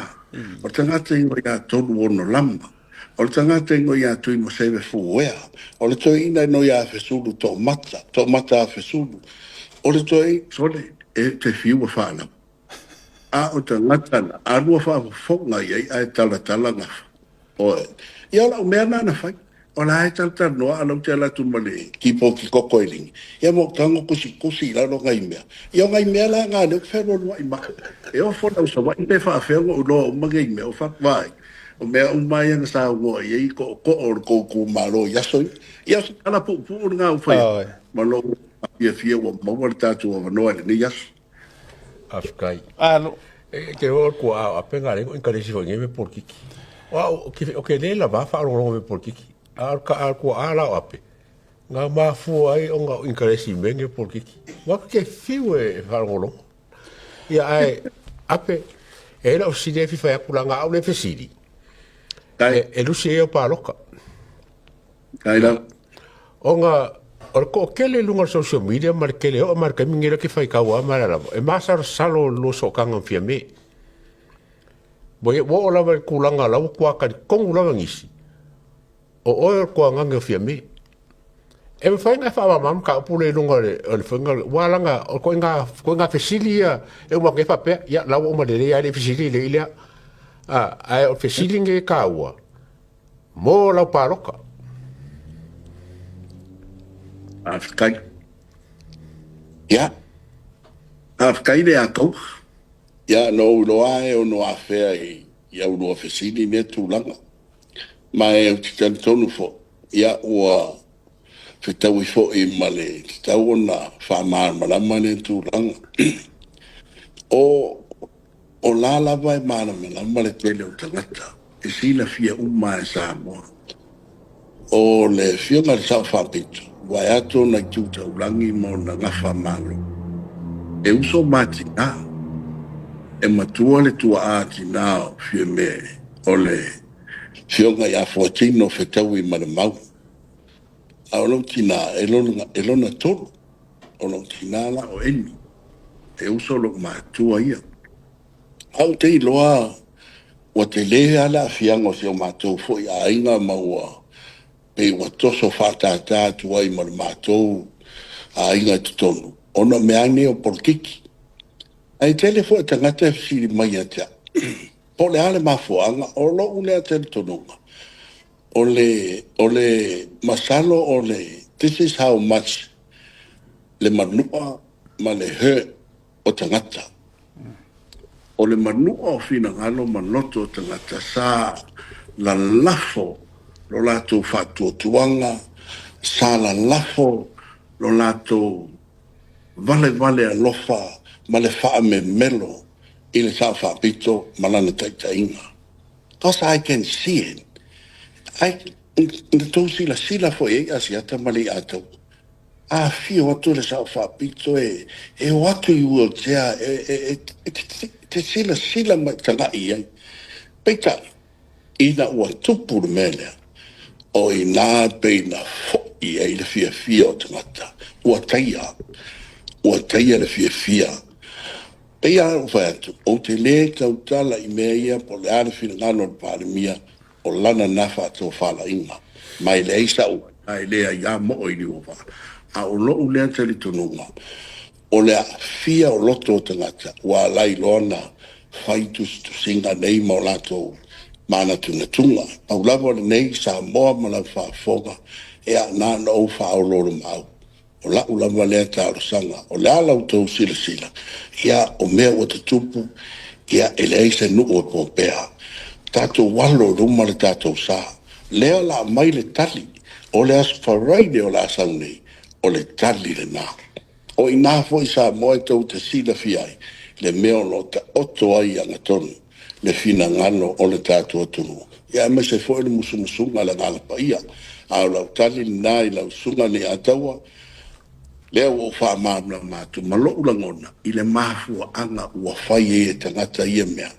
C: o le tagata e igoa ia Toluonolama, O le tagata inoi ia Tuimaseve Fuea, o le toeaina inoi ia Fesulu Toomata, Toomata a Fesulu, o le toeaina, sole, e te fiu e faalava. A o tagata na, a lua faafofoga i ai ae talatala gafa. Oe. Ia o lau mea na na fai. O la e talatalanoa a la ou te ala atu ma le keyboard koko e ligi. Ia ma ou tago kusikusi i lalo ngai mea. Ia o ngai mea la na lea ou te fealualuai ma. E ofo le au Savaii pe faafea ona ou iloa uma nei mea. O fak vaai. O mea uma ia na saunoa i ai tootoo o le tou itumalo i aso ia. Ia o se tala puupuu lena ua fai atu ma lou fiafia ua maua le tatou avanoa i lenei aso.
B: Faafetai.
A: Alo.
B: E te o ku a a penga le inkalesi foi ngai me polokiki. O au o ke le lava faalogologo me polokiki. A o ka a ku a la o ape. Nga mafua ai ona o inkalesi me ngai polokiki. Wa ke fiu e faalogologo. Ia ae ape e lau fesili e fai atu la nga au le fesili.
C: Kai.
B: E, e lusi e o paloka.
C: Kai la.
B: Ona o le toatele i luga o le social media ma le tele oo ma le taimi lenei lea ke faitau a ma le lava e masalosalo le lua sootaga ma Fiame. Ua ua oo lava i le tulaga la ua tua talitonu lava nisi o oe o le toagaga o Fiame. E mafai ona e faamalamalama mataupu lea i luga o le o le faiga aua leaga o ituaiga ituaiga fesili ia e uma atu nei faapea, ia la ua uma lelei lava e le i fesili lelei lea. A, ae o le fesili lenei e taua mo lau palota.
C: Faafetai. Ia. Faafetai le atou. Ia, na ou iloa lava e ono afea i au lua fesili lea tulaga. Ma e ou te talitonu foi, ia, ua fetaui foi ma le tatau ona faamalamalama lea tulaga. O O la lava e malamalama le tele o tagata, e silafia uma e Samoa. O le Afioga i le Sao Faapito, ua e atu ona itu taulagi ma ona gafa malo. E uso ma tinā. E matua le tuaa tinā o Fiame o le Afioga ia Fuatino Fetaui ma le Mau. A o lou tinā, e lona, e lona tolu. O lou tinā la o Amy. E uso lou matua ia. A ou te iloa ua tele lava le aafiaga o si o matou foi aiga ma ua pei ua toso faatātā atu ai ma le matou aiga i totonu ona o mea lava nei o polokiki. Ae tele foi tagata e fesili mai ia te au, po o le a le mafuaaga. O lou lea talitonuga, o le masalo o le this is how much le manua ma le hurt o tagata. O le manua o finagalo ma loto o tagata sa lalafo lo latou faatuatuaga, sa lalafo lo latou valevale alofa ma le faamemelo i le Sao Faapito ma lana taitaiga. Because I can see it. Na tou silasila foi ai Asiata ma le Ataua. Afio atu le Sao Faapito e o atu i wheelchair e te silasila ma tagai ai. Peitai, ina ua tupu le mea lea, o i nā pei na foi ai le fiafia o tagata. Ua taia, ua taia le fiafia. Pei lava ou fai atu, ou te lē tautala i mea ia po o le a le finagalo o le Palemia, o lana na faatofalaiga. Ma e leai sau e le aiā moo i liuova. A o lou lea talitonuga, o le aafia o loto o tagata, ua ala loa na fai tusitusiga nei ma o latou manatunatuga. Pau lava o lenei Samoa ma lau faafofoga, ia na ona ou faaoloolomaau. O lau lava lea talosaga, o le a la outou silasila, ia o mea ua tutupu, ia e leai se nuu e popea. Tatou alo i luma le tatou sa. Lea o le a aumai le tali, o le Aso Faraile o le a sau nei, o le tali lena. O i ina foi Samoa e tou te silafia ai le mea o lo o taoto ai i agatonu le finagalo o le tatou atunuu, ia aemaise foi le musumusuga a le Agaga Paia. A o lau tali lena i lau susuga Leiataua, lea ua ou faamalamalama atu ma lou lagona i le mafuaaga ua fai ai e tagata ia mea.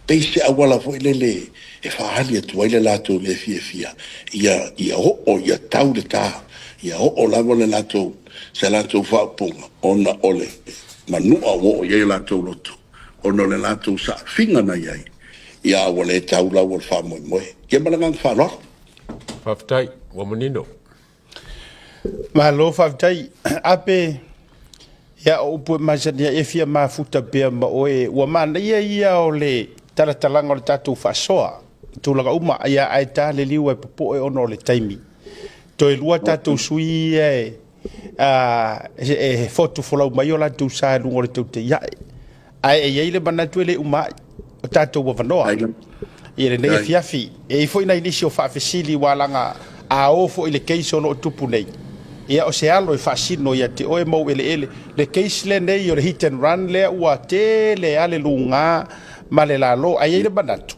C: Pei se auala foi lele e faaali atu ai le latou le fiafia, ia oo, ia tau le ta, ia oo lava le latou se latou faaupuga, ona o le manua ua oo i ai o latou loto, ona o le latou saafiga na i ai, ia ua le tau lau o le faamoemoe. Ia ma le agaga faaaloalo.
B: Faafetai, ua manino.
A: Malo faafetai. Ape, ia o upu e masani ai e fia mafuta pea ma oe, ua manaia ia o le talatalaga o le tatou faasoa i tulaga uma, ia ae ta le liu e popoe ona o le taimi. Toe lua tatou sui ia e fotu folau mai o latou sa i luga o le tautaiae. Ae e i ai le manatu e le uma ai o tatou avanoa i lenei afiafi. E i ai foi nai nisi o faafesili ua laga a o foi le case o lo o tupu nei. Ia o se alo e faasino ia te oe mau eleele. Le case lenei o le hit and run lea ua tele ale luga ma le lalo. Ae i ai le manatu,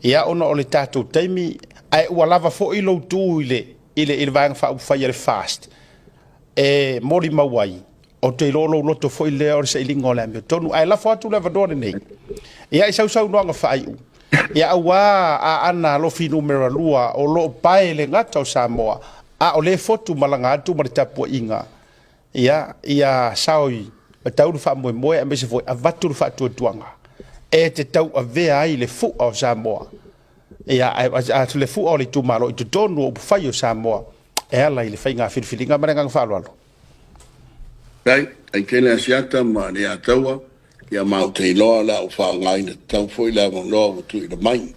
A: ia ona o le tatou taimi, ae ua lava foi lou tu i le vaega faaupufai a le FAST e molimau ai, ou te iloa lou loto foi lea o le sailiga o le amiotonu. Ae lafo atu le avanoa lenei ia i sausaunoaga faaiu, ia auā Aana Alofi Nu.2 o lo o pae le gata o Samoa, a o lē fotu malaga atu ma le tapuaiga ia sao i matau le faamoemoe, aemaise foi avatu le faatuatuaga e te tauavea ai le fua o Samoa, ia le fua o le itumalo i totonu o upufai o Samoa e ala i le faiga filifiliga. Ma le agaga faaaloalo.
C: Tai, ai tele Asiata ma le Ataua, ia ma ou te iloa o le a ou faaaogaina tatau foi le avanoa ua tuuina mai.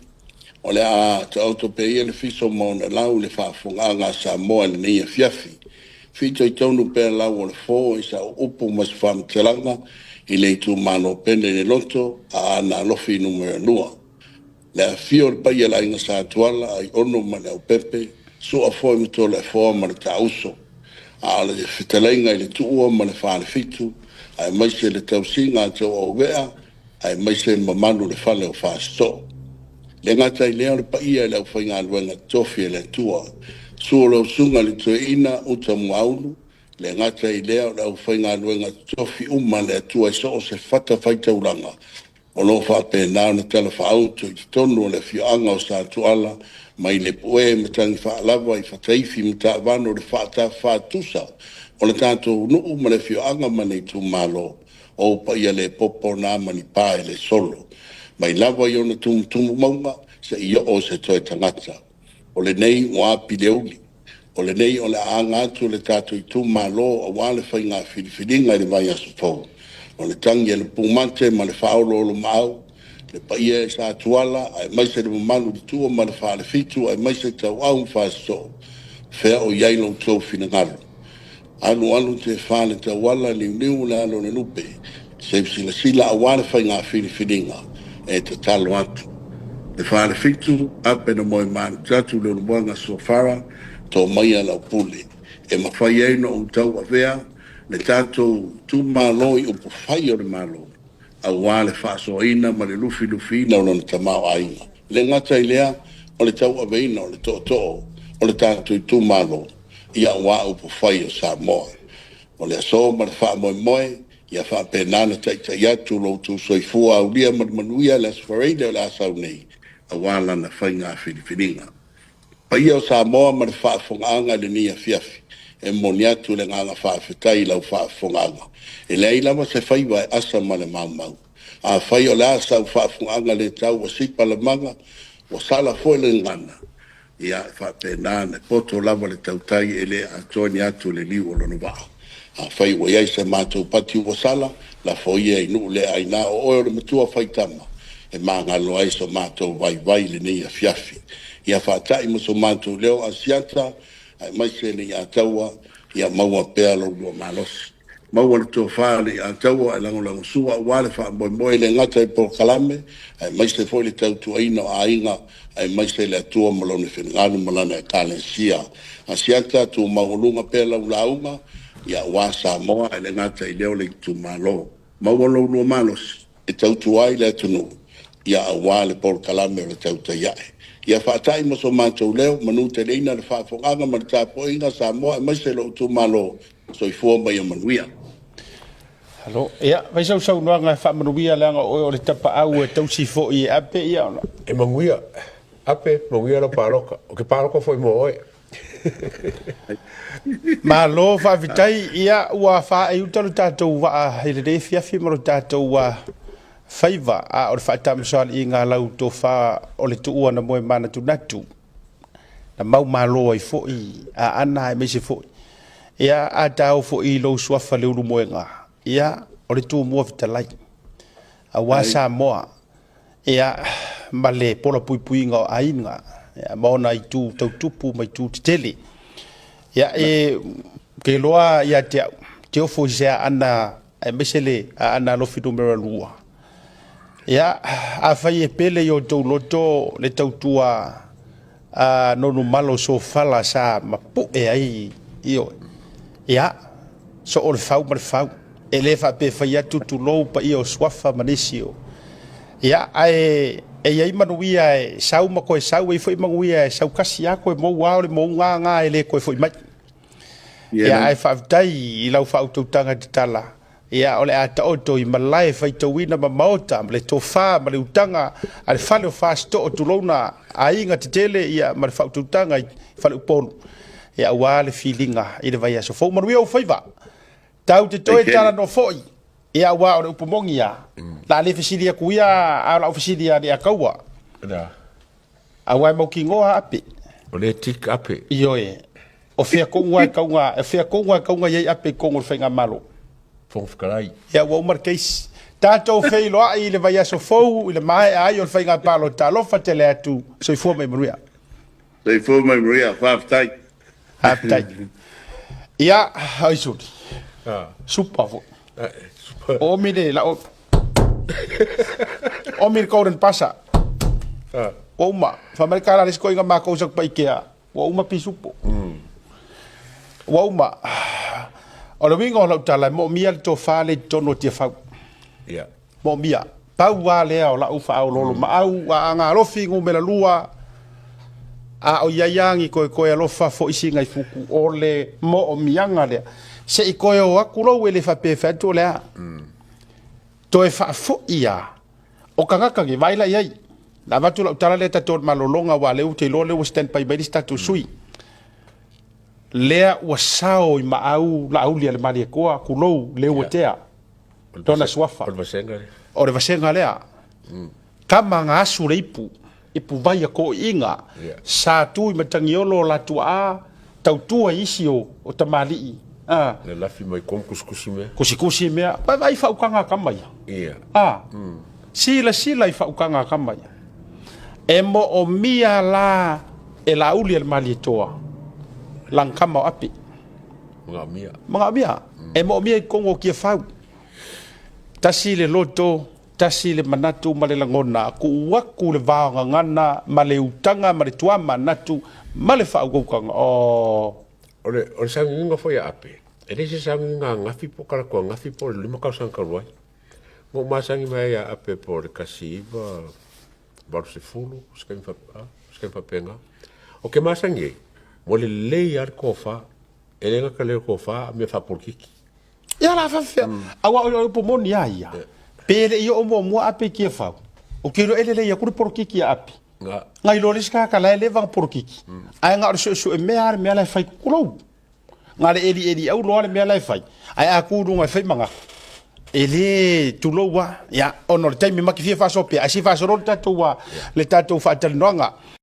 C: O le a taoto pea ia le fiso ma ona lau i le faafofogaaga a Samoa i lenei afiafi. Fitoitonu pea lau o le fō i sau upu ma se faamatalaga i le itumalo pele i le loto a Aana Alofi Nu.2. Le afifio o le paia o le Aiga Sa Tuala, Aiono ma le Aupepe, Sua foi ma Toleafoa ma le Taauso. A o le fetalaiga i le Tuua ma le Falefitu, aemaise le tausiga a Tauauvea, aemaise le mamalu o le fale o Fasitoo. Le gata i lea o le paia i le aufaigaluega totofi a le Atua. Susu o lau susuga i le Toeaina Uta Muaulu, le gata i lea o le aufaigaluega totofi uma a le Atua i so o se fatafaitaulaga, o lo o faapena ona talafaauto i totonu o le afioaga o Satuala, mai Lepue ma Tagifaalava i Fataifi ma Taavano, le faatafafatusa o le tatou nuu ma le afioaga ma le itumalo, o paia le popo na manipa e le solo. Mai lava i ona tumutumu mauga, seia oo se toe tagata. O lenei ua api le uli. O lenei o le a aga atu le tatou itumalo aua le faiga filifiliga i le vaiaso fou. O le tagi a le pumate ma le faaoloolomaau, le paia e Sa Tuala aemaise le mamalu i le Tua ma le Falefitu aemaise Tauau ma Fasitoo, fea o i ai lo outou finagalo. Alu alu tefa le tauala, niuniu le alo o le lupe, seu silasila aua le faiga filifiliga, e tatalo atu. Le Falefitu, ape na moemanutatu Leulumoega Sofara, to maia lau pule, e mafai ai ona ou tauavea le tatou itumalo i upufai o le Malo, aua le faasoaina ma le lufilufiina o lona tamaoaiga. E le gata i lea, o le tauaveina o le tootoo o le tatou itumalo, ia aua upufai o Samoa. O le aso ma le faamoemoe, ia faapena ona taitai atu lo outou soifua aulia ma le manuia i le Aso Faraile o le a sau nei, aua lana faiga filifiliga. Paia o Samoa ma le faafofogaaga i lenei afiafi, e momoli atu le agaga faafetai i lau faafofogaaga. E leai lava se faiva e asa ma le maumau. Afai o le a sau faafofogaaga le tau ua sipa le maga, ua sala foi le gagana, ia, e faapena ona poto lava le tautai e le atoa ni atu i le liu o lona vaa. Afai ua i ai se matou pati ua sala, lafo ia i nuu le aina o oe o le matua faitama e magalo ai so matou vaivai i lenei afiafi. Ia faatai ma so matou leo Asiata aemaise le Iataua, ia maua pea lo oulua malosi. Maua le tofa a le Iataua e lagolagosua aua le faamoemoe e le gata i polokalame aemaise foi le tautuaina o aiga aemaise le Atua ma Lona finagalo ma Lana Ekalesia. Asiata, tu maualuga pea lau lauga, ia aua Samoa ae le gata i lea o le itumalo. Maua lo oulua malosi e tautua ai le atunuu, ia aua le polokalame o le tautai ae. Ia faatai ma so matou leo, manuteleina le faafofogaaga ma le tapuaiga a Samoa aemaise lou itumalo. Soifua ma ia manuia.
A: Alo, ia, fai sau saunoaga e faamanuia leaga o oe o le tapaau e tausi foi e Ape, ia ona.
B: E manuia, Ape, manuia lau palota. Ou te palota foi mo oe.
A: Malo faafetai, ia ua faaiuta lo tatou vaa i lenei afiafi ma lo tatou faiva, a o le faatamasoaliiga a lau tofa o le tuua na moe manatunatu, na maumalo ai foi Aana aemaise foi. Ia, a ta foi i lou suafa Leulumoega, ia, o le Tumua fetalai, aua Samoa, ia, ma le polapuipuiga o aiga, ia, ma ona itu tau tupu ma itu tetele. Ia, e ke loa ia te au, te ofo i se aana, aemaise le aana alofi numera 2. Ia, afai e pele i o outou loto le tautua a Nonumalo Sofala sa mapu'e ai, ioe, ia, soo le fau ma le fau. E le faapea fai atu tulou paia o Suafa ma nisi o... Ia, ae e i ai manuia e sau ma toe sau, e i ai foi manuia e sau kasi lava toe mou lava o le mouga lena e le toe foi mai. Ia, ae faafetai i lau faautautaga tatala. Ia, o le a taoto i malae faitauina ma maota ma le tofa ma le utaga a le fale o Fasitoo, tulouna aiga tetele, ia, ma le faautautaga i Faleupolu, ia, aua le filiga i le vaiaso fou. Manuia ou faiva. Tau te toe talanoa foi, ia, aua o le upu moni lava. O le a le fesili atu ia, a o lau fesili ia Alii-a-Taua. Aua e mautinoa Ape.
B: O le tik Ape.
A: Ioe. O fea tonu lava e tau o fea tonu lava e tau i ai Ape i totonu o le faigamalo?
B: Fofoga Fetalai.
A: Ia ua uma le case. Tatou feiloai i le vaiaso fou i le maea ai o le faiga palota. Alofa tele atu. Soifua ma ia manuia.
C: Soifua ma ia manuia. Faafetai.
A: Faafetai. Ia, oi suli. Supa foi. O mi le la o. O mi le golden pasa. Ua uma. Fai mai le la le isi koiga makou sa Paikea. Ua uma pisupo. Ua uma. O le uiga o lau tala, e moomia le tofa lea i totonu o Tiafau.
B: Yeah.
A: Moomia. Pau lava lea o lau faaoloolomaau, Aana Alofi numera 2, a o i ai lava ni toetoe alofa foi sina i futu, o le moomiaga lea. Se i toe o atu lou e le faapea e fai atu o le a. Toe faafoi lava. O tagata nei, vaai la i ai. Na avatu lau tala lea tatou i le malologa, aua o lea ou te iloa o lea ua stand by mai le isi tatou sui. Lea ua sao i maau Laauli a le Malietoa, tulou, Leuatea, lona suafa.
B: O le vasega lea.
A: O le vasega lea. Tama na asu le ipu, ipu vai a toeaiina, sa tu i Matagiolo o la tuaa, tautua i isi o tamalii. Ah.
B: Lalafi mai koma kusikusi mea.
A: Kusikusi mea. Vaai faaukaga a tama ia.
B: Ia.
A: Ah. Silasila i faaukaga a tama ia. E moomia la e Laauli a le Malietoa lana tama o Ape.
B: Manaomia.
A: Manaomia. E moomia i totonu o Tiafau. Tasi le loto, tasi le manatu ma le lagona, tuu atu le vaogagana ma le utaga ma le tuamanatu ma le faautautaga. Oh.
B: O le, o le sagigiga foi a Ape, e le se sagigiga angafi po o kalatu angafi po o le 5 tausaga talu ai. Na ou masani mai ai ia Ape po o le 1980, se taimi faapena, se taimi faapena. Ou te masani ai, ua lelei lava le tofa, e le gata lelei o le tofa a o mea faapolokiki.
A: Ia la faafefea. Aua o le upu moni a ia, pe le i oo muamua Ape i Tiafau, ou te iloa e lelei atu le polokiki a Ape. Nai lo le isi tagata la e leva ona polokiki, ae na o le suesue mea lava le mea la e fai, tulou. Na le elieli au loa le mea la e fai, ae a tu i luga e fai manatu, e le tulou lava. Ia, ona o le taimi ma te fia faasoa pea, ae se i faasolo le tatou, le tatou faatalanoaga.